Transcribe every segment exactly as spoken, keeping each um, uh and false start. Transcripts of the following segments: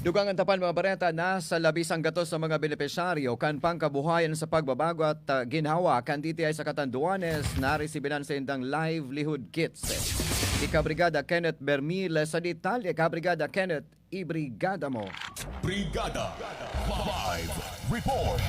Dugang an tapan mga bareta, nasa labis ang gatos sa mga benepisyaryo kan pangkabuhayan sa pagbabago at, ah, ginhawa kan D T I sa Catanduanes na resibinan sa indang livelihood kits. Si Kabrigada Kenneth Bermil sa detalye. Kabrigada Kenneth, ibrigada mo. Brigada Live Report.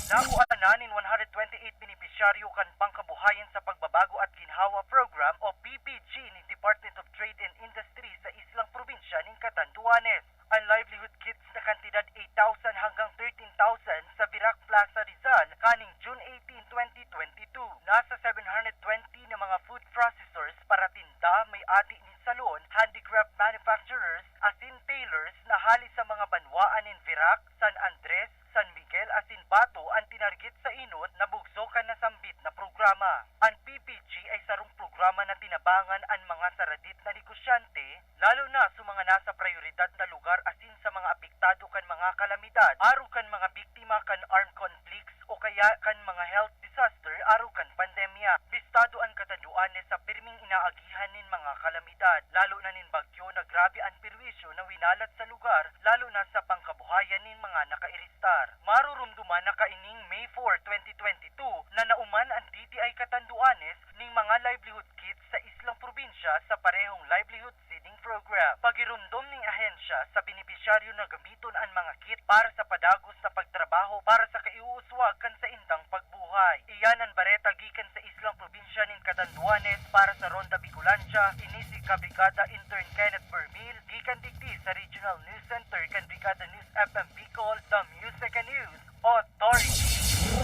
Nakuha na nin one hundred twenty-eight benepisyaryo kan Pangkabuhayan sa Pagbabago at Ginhawa Program o P P G nin Department of Trade and Industry sa islang probinsya nin Catanduanes. An livelihood kits na kantidad eight thousand hanggang thirteen thousand sa Virac Plaza, Rizal, kaning June eighteen, twenty twenty-two. Nasa seven hundred twenty na mga food processors, paratinda, may-adi nin salon, handicraft manufacturers, asin tailors na hali sa mga banwaan nin Virac, San Andres, San Miguel asin Bato an tinarget sa enot na bugso kan nasambit na programa. An P P G ay sarong programa na tinabangan an mga saradit na negosyante, lalo na sa mga nasa prayoridad na lugar asin sa mga apektado kan mga kalamidad, arog kan mga biktima kan armed conflicts o kaya kan mga health disaster arog kan pandemya. Bistado an Catanduanes sa pirming inaagihan nin mga kalamidad, lalo na nin bagyo na grabe an perwisyo na winalat sa lugar, lalo na sa pangkabuhayan nin mga nakairistar. Marurumduman na kaining May four, twenty twenty-two, na nauman an D T I Catanduanes ning mga livelihood kits sa islang probinsya sa parehong livelihood seeding program. Pagirumdom ning ahensya sa benepisyaryo na gamiton an mga kit para sa padagos na pagtrabaho para sa kaiuuswag kan saindang pagbuhay. Iyan an bareta gikan sa islang probinsya nin Catanduanes. Para sa Ronda Bicolandia, ini si Kabrigada Intern Kenneth Bermil, gikan digdi sa Regional News Center kan Brigada News F M Bicol, The Music and News Authority.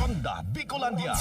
Ronda Bicolandia.